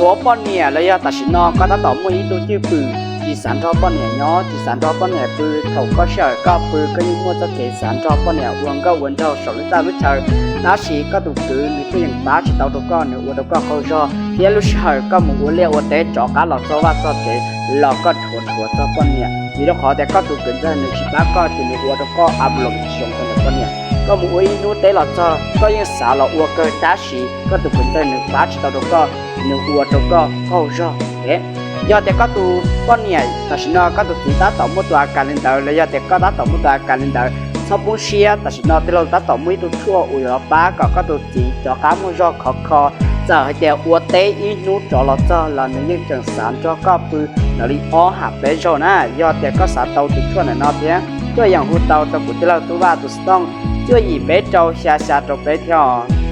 Ua poj niam los yog tam sim no koj tab tom muaj ib tug cwj pwm tsis xav nrog poj niam nyob, tsis xav nrog poj niam pw, thaum koj sij hawm koj pw koj yeej muaj txoj kev xav nrog poj niam ua nkauj ua nraug saum lub txaj lub chaw, tab sis koj tus kwv nws twb yeej pab tsis tau rau koj, nws ua rau koj qaug zog, thiab lub sij hawm koj mus ua liaj ua teb rov qab los txog vaj txog tsev los koj dhuav dhuav txog poj niam, vim rau qhov tias koj tus kwv ntxawg nws tsis pab koj ces nws ua rau koj a ploos tsis zoo rau nws poj niam. Koj mus ua ib hnub teb los txog koj yeej xav los ua kawg tab sis koj tus kwv ntxawg nws pab tsis tau rau koj, nws ua rau koj qaug zog. Yog tias koj tus poj niam tam sim no koj tus txiv tab tom muaj tus a kas li ntawd los yog tias koj tab tom muaj tus a kas li ntawd, txhob poob siab, tam sim no tij laug tab tom muaj ib tug tshuaj uas yuav los pab kom koj tus txiv rov qab muaj zog khov kho. Txawm hais tias ua teb ib hnub rov los txog los nws yeej tseem xav nrog koj pw ntawm li ob ham peb zaug na. Yog tias koj xav tau tus tshuaj ntawm no thiab, koj yeej hu tau rau kuv tij laug Tub Vaj tus xov tooj cuaj yim peb rau xya xya rau peb thiab os.